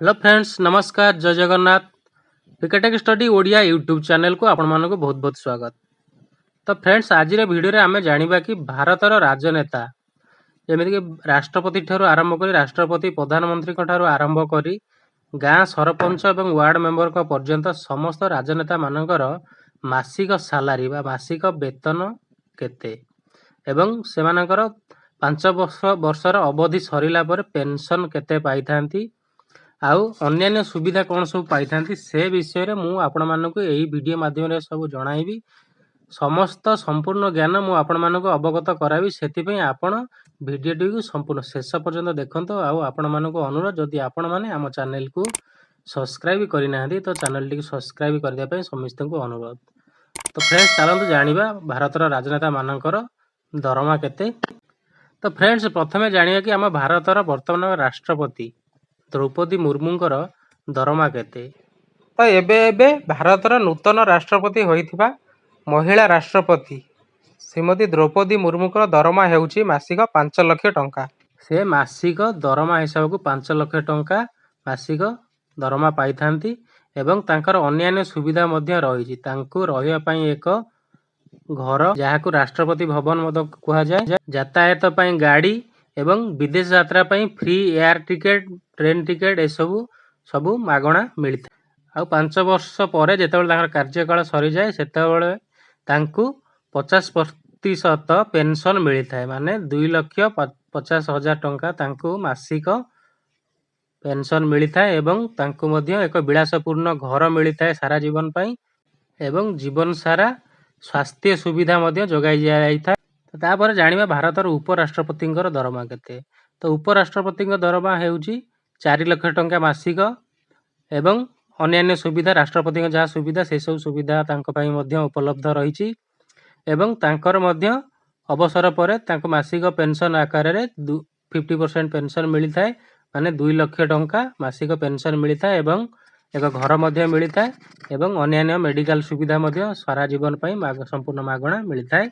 Hello friends, ନମସ୍କାର, ଜୟ Jagannath. ପିକେଟେକ୍ study Odia YouTube ଚ୍ୟାନେଲକୁ ଆପଣମାନଙ୍କୁ ବହୁତ ବହୁତ ସ୍ୱାଗତ। ତ ଫ୍ରେଣ୍ଡସ୍, ଆଜିର ଭିଡ଼ିଓରେ ଆମେ ଜାଣିବା କି ଭାରତର ରାଜନେତା, ଯେମିତିକି ରାଷ୍ଟ୍ରପତି ଠାରୁ ଆରମ୍ଭ କରି, ରାଷ୍ଟ୍ରପତି, ପ୍ରଧାନମନ୍ତ୍ରୀଙ୍କ ଠାରୁ ଆରମ୍ଭ କରି ଗାଁ ସରପଞ୍ଚ ଏବଂ ୱାର୍ଡ ମେମ୍ବରଙ୍କ ପର୍ଯ୍ୟନ୍ତ ସମସ୍ତ ରାଜନେତାମାନଙ୍କର ମାସିକ ସାଲାରୀ ବା ମାସିକ ବେତନ କେତେ ଏବଂ ସେମାନଙ୍କର 5 ବର୍ଷର ଅବଧି ସରିଲା ପରେ ପେନସନ୍ କେତେ ପାଇଥାନ୍ତି ଆଉ ଅନ୍ୟାନ୍ୟ ସୁବିଧା କ'ଣ ସବୁ ପାଇଥାନ୍ତି, ସେ ବିଷୟରେ ମୁଁ ଆପଣମାନଙ୍କୁ ଏହି ଭିଡ଼ିଓ ମାଧ୍ୟମରେ ସବୁ ଜଣାଇବି। ସମସ୍ତ ସମ୍ପୂର୍ଣ୍ଣ ଜ୍ଞାନ ମୁଁ ଆପଣମାନଙ୍କୁ ଅବଗତ କରାଇବି। ସେଥିପାଇଁ ଆପଣ ଭିଡ଼ିଓଟିକୁ ସମ୍ପୂର୍ଣ୍ଣ ଶେଷ ପର୍ଯ୍ୟନ୍ତ ଦେଖନ୍ତୁ। ଆଉ ଆପଣମାନଙ୍କୁ ଅନୁରୋଧ, ଯଦି ଆପଣମାନେ ଆମ ଚ୍ୟାନେଲକୁ ସବସ୍କ୍ରାଇବ୍ କରିନାହାନ୍ତି, ତ ଚ୍ୟାନେଲଟିକୁ ସବସ୍କ୍ରାଇବ୍ କରିବା ପାଇଁ ସମସ୍ତଙ୍କୁ ଅନୁରୋଧ। ତ ଫ୍ରେଣ୍ଡସ୍, ଚାଲନ୍ତୁ ଜାଣିବା ଭାରତର ରାଜନେତାମାନଙ୍କର ଦରମା କେତେ। ତ ଫ୍ରେଣ୍ଡସ୍, ପ୍ରଥମେ ଜାଣିବା କି ଆମ ଭାରତର ବର୍ତ୍ତମାନ ରାଷ୍ଟ୍ରପତି ଦ୍ରୌପଦୀ ମୁର୍ମୁଙ୍କର ଦରମା କେତେ। ତ ଏବେ ଏବେ ଭାରତର ନୂତନ ରାଷ୍ଟ୍ରପତି ହୋଇଥିବା ମହିଳା ରାଷ୍ଟ୍ରପତି ଶ୍ରୀମତୀ ଦ୍ରୌପଦୀ ମୁର୍ମୁଙ୍କର ଦରମା ହେଉଛି ମାସିକ 5 ଲକ୍ଷ ଟଙ୍କା। ସେ ମାସିକ ଦରମା ହିସାବକୁ 5 ଲକ୍ଷ ଟଙ୍କା ମାସିକ ଦରମା ପାଇଥାନ୍ତି ଏବଂ ତାଙ୍କର ଅନ୍ୟାନ୍ୟ ସୁବିଧା ମଧ୍ୟ ରହିଛି। ତାଙ୍କୁ ରହିବା ପାଇଁ ଏକ ଘର, ଯାହାକୁ ରାଷ୍ଟ୍ରପତି ଭବନ ମଧ୍ୟ କୁହାଯାଏ, ଯାତାୟାତ ପାଇଁ ଗାଡ଼ି ଏବଂ ବିଦେଶ ଯାତ୍ରା ପାଇଁ free air ticket, train ticket, ଏସବୁ ସବୁ ମାଗଣା ମିଳିଥାଏ। ଆଉ 5 ବର୍ଷ ପରେ ଯେତେବେଳେ ତାଙ୍କର କାର୍ଯ୍ୟକାଳ ସରିଯାଏ, ସେତେବେଳେ ତାଙ୍କୁ 50% ପେନସନ୍ ମିଳିଥାଏ, ମାନେ 2,50,000 ଟଙ୍କା ତାଙ୍କୁ ମାସିକ ପେନସନ୍ ମିଳିଥାଏ ଏବଂ ତାଙ୍କୁ ମଧ୍ୟ ଏକ ବିଳାସପୂର୍ଣ୍ଣ ଘର ମିଳିଥାଏ ସାରା ଜୀବନ ପାଇଁ ଏବଂ ଜୀବନ ସାରା ସ୍ୱାସ୍ଥ୍ୟ ସୁବିଧା ମଧ୍ୟ ଯୋଗାଇ ଦିଆଯାଇଥାଏ। ତାପରେ ଜାଣିବା ଭାରତର ଉପରାଷ୍ଟ୍ରପତିଙ୍କର ଦରମା କେତେ। ତ ଉପରାଷ୍ଟ୍ରପତିଙ୍କ ଦରମା ହେଉଛି 4 ଲକ୍ଷ ଟଙ୍କା ମାସିକ ଏବଂ ଅନ୍ୟାନ୍ୟ ସୁବିଧା, ରାଷ୍ଟ୍ରପତିଙ୍କ ଯାହା ସୁବିଧା, ସେସବୁ ସୁବିଧା ତାଙ୍କ ପାଇଁ ମଧ୍ୟ ଉପଲବ୍ଧ ରହିଛି ଏବଂ ତାଙ୍କର ମଧ୍ୟ ଅବସର ପରେ ତାଙ୍କୁ ମାସିକ ପେନସନ୍ ଆକାରରେ 50% ପେନସନ୍ ମିଳିଥାଏ, ମାନେ 2 ଲକ୍ଷ ଟଙ୍କା ମାସିକ ପେନସନ୍ ମିଳିଥାଏ ଏବଂ ଏକ ଘର ମଧ୍ୟ ମିଳିଥାଏ ଏବଂ ଅନ୍ୟାନ୍ୟ ମେଡ଼ିକାଲ ସୁବିଧା ମଧ୍ୟ ସାରା ଜୀବନ ପାଇଁ ସମ୍ପୂର୍ଣ୍ଣ ମାଗଣା ମିଳିଥାଏ।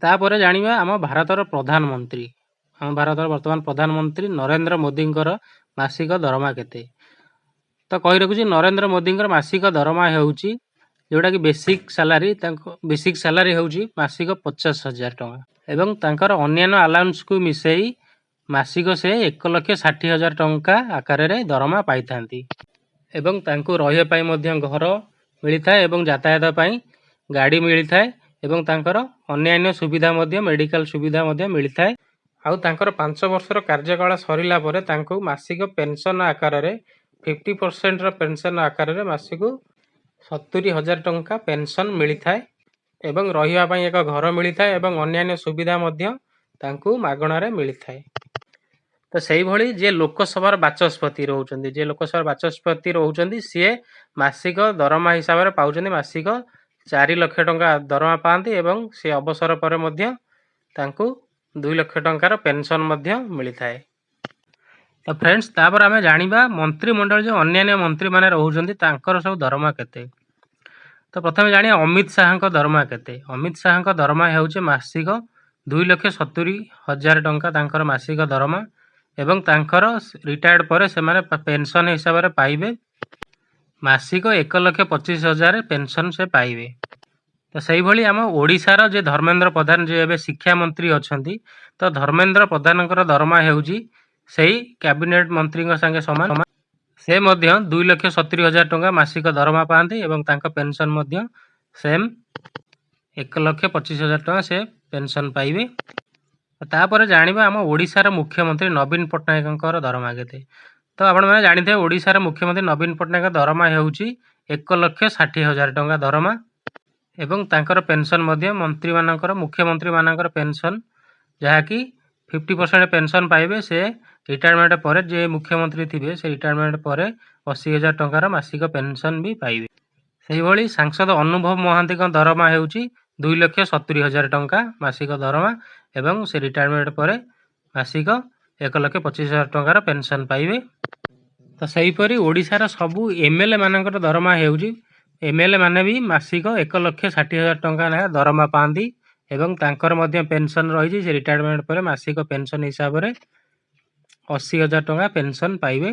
ତାପରେ ଜାଣିବା ଆମ ଭାରତର ପ୍ରଧାନମନ୍ତ୍ରୀ, ଆମ ଭାରତର ବର୍ତ୍ତମାନ ପ୍ରଧାନମନ୍ତ୍ରୀ ନରେନ୍ଦ୍ର ମୋଦିଙ୍କର ମାସିକ ଦରମା କେତେ। ତ କହି ରଖୁଛି, ନରେନ୍ଦ୍ର ମୋଦିଙ୍କର ମାସିକ ଦରମା ହେଉଛି, ଯେଉଁଟାକି ବେସିକ୍ ସାଲାରୀ, ତାଙ୍କ ବେସିକ୍ ସାଲାରୀ ହେଉଛି ମାସିକ 50,000 ଟଙ୍କା ଏବଂ ତାଙ୍କର ଅନ୍ୟାନ୍ୟ ଆଲାଉନ୍ସକୁ ମିଶାଇ ମାସିକ ସେ 1,60,000 ଟଙ୍କା ଆକାରରେ ଦରମା ପାଇଥାନ୍ତି ଏବଂ ତାଙ୍କୁ ରହିବା ପାଇଁ ମଧ୍ୟ ଘର ମିଳିଥାଏ ଏବଂ ଯାତାୟାତ ପାଇଁ ଗାଡ଼ି ମିଳିଥାଏ ଏବଂ ତାଙ୍କର ଅନ୍ୟାନ୍ୟ ସୁବିଧା ମଧ୍ୟ, ମେଡ଼ିକାଲ ସୁବିଧା ମଧ୍ୟ ମିଳିଥାଏ। ଆଉ ତାଙ୍କର 5 ବର୍ଷର କାର୍ଯ୍ୟକାଳ ସରିଲା ପରେ ତାଙ୍କୁ ମାସିକ ପେନସନ୍ ଆକାରରେ, 50%ର ପେନସନ୍ ଆକାରରେ ମାସକୁ 70,000 ଟଙ୍କା ପେନସନ୍ ମିଳିଥାଏ ଏବଂ ରହିବା ପାଇଁ ଏକ ଘର ମିଳିଥାଏ ଏବଂ ଅନ୍ୟାନ୍ୟ ସୁବିଧା ମଧ୍ୟ ତାଙ୍କୁ ମାଗଣାରେ ମିଳିଥାଏ। ତ ସେଇଭଳି ଯିଏ ଲୋକସଭାର ବାଚସ୍ପତି ରହୁଛନ୍ତି, ଯିଏ ଲୋକସଭାର ବାଚସ୍ପତି ରହୁଛନ୍ତି, ସିଏ ମାସିକ ଦରମା ହିସାବରେ ପାଉଛନ୍ତି, ମାସିକ 4 ଲକ୍ଷ ଟଙ୍କା ଦରମା ପାଆନ୍ତି ଏବଂ ସେ ଅବସର ପରେ ମଧ୍ୟ ତାଙ୍କୁ 2 ଲକ୍ଷ ଟଙ୍କାର ପେନସନ୍ ମଧ୍ୟ ମିଳିଥାଏ। ତ ଫ୍ରେଣ୍ଡସ୍, ତାପରେ ଆମେ ଜାଣିବା ମନ୍ତ୍ରିମଣ୍ଡଳ ଯେଉଁ ଅନ୍ୟାନ୍ୟ ମନ୍ତ୍ରୀମାନେ ରହୁଛନ୍ତି, ତାଙ୍କର ସବୁ ଦରମା କେତେ। ତ ପ୍ରଥମେ ଜାଣିବା ଅମିତ ଶାହାଙ୍କ ଦରମା କେତେ। ଅମିତ ଶାହାଙ୍କ ଦରମା ହେଉଛି ମାସିକ 2,70,000 ଟଙ୍କା ତାଙ୍କର ମାସିକ ଦରମା ଏବଂ ତାଙ୍କର ରିଟାୟାର୍ଡ଼ ପରେ ସେମାନେ ପେନସନ୍ ହିସାବରେ ପାଇବେ ମାସିକ 1,25,000 ପେନସନ୍ ସେ ପାଇବେ। ତ ସେଇଭଳି ଆମ ଓଡ଼ିଶାର ଯେ ଧର୍ମେନ୍ଦ୍ର ପ୍ରଧାନ, ଯିଏ ଏବେ ଶିକ୍ଷାମନ୍ତ୍ରୀ ଅଛନ୍ତି, ତ ଧର୍ମେନ୍ଦ୍ର ପ୍ରଧାନଙ୍କର ଦରମା ହେଉଛି ସେଇ କ୍ୟାବିନେଟ୍ ମନ୍ତ୍ରୀଙ୍କ ସାଙ୍ଗେ ସମାନ। ସେ ମଧ୍ୟ 2,70,000 ଟଙ୍କା ମାସିକ ଦରମା ପାଆନ୍ତି ଏବଂ ତାଙ୍କ ପେନସନ୍ ମଧ୍ୟ ସେମ୍ 1,25,000 ଟଙ୍କା ସେ ପେନସନ୍ ପାଇବେ। ତାପରେ ଜାଣିବା ଆମ ଓଡ଼ିଶାର ମୁଖ୍ୟମନ୍ତ୍ରୀ ନବୀନ ପଟ୍ଟନାୟକଙ୍କର ଦରମା କେତେ। ତ ଆପଣମାନେ ଜାଣିଥିବେ, ଓଡ଼ିଶାର ମୁଖ୍ୟମନ୍ତ୍ରୀ ନବୀନ ପଟ୍ଟନାୟକଙ୍କ ଦରମା ହେଉଛି 1,60,000 ଟଙ୍କା ଦରମା ଏବଂ ତାଙ୍କର ପେନସନ୍ ମଧ୍ୟ ମନ୍ତ୍ରୀମାନଙ୍କର, ମୁଖ୍ୟମନ୍ତ୍ରୀମାନଙ୍କର ପେନସନ୍, ଯାହାକି 50% ପେନସନ୍ ପାଇବେ ସେ ରିଟାୟାରମେଣ୍ଟ ପରେ। ଯିଏ ମୁଖ୍ୟମନ୍ତ୍ରୀ ଥିବେ, ସେ ରିଟାୟାରମେଣ୍ଟ ପରେ 80,000 ଟଙ୍କାର ମାସିକ ପେନସନ୍ ବି ପାଇବେ। ସେହିଭଳି ସାଂସଦ ଅନୁଭବ ମହାନ୍ତିଙ୍କ ଦରମା ହେଉଛି 2,70,000 ଟଙ୍କା ମାସିକ ଦରମା ଏବଂ ସେ ରିଟାୟାରମେଣ୍ଟ ପରେ ମାସିକ 1,25,000 ଟଙ୍କାର ପେନସନ୍ ପାଇବେ। ତ ସେହିପରି ଓଡ଼ିଶାର ସବୁ ଏମ୍ ଏଲ୍ ଏ ମାନଙ୍କର ଦରମା ହେଉଛି, ଏମ୍ ଏଲ୍ ଏ ମାନେ ବି ମାସିକ 1,60,000 ଟଙ୍କା ଲେଖା ଦରମା ପାଆନ୍ତି ଏବଂ ତାଙ୍କର ମଧ୍ୟ ପେନସନ୍ ରହିଛି। ସେ ରିଟାୟାରମେଣ୍ଟ ପରେ ମାସିକ ପେନସନ୍ ହିସାବରେ 80,000 ଟଙ୍କା ପେନସନ୍ ପାଇବେ।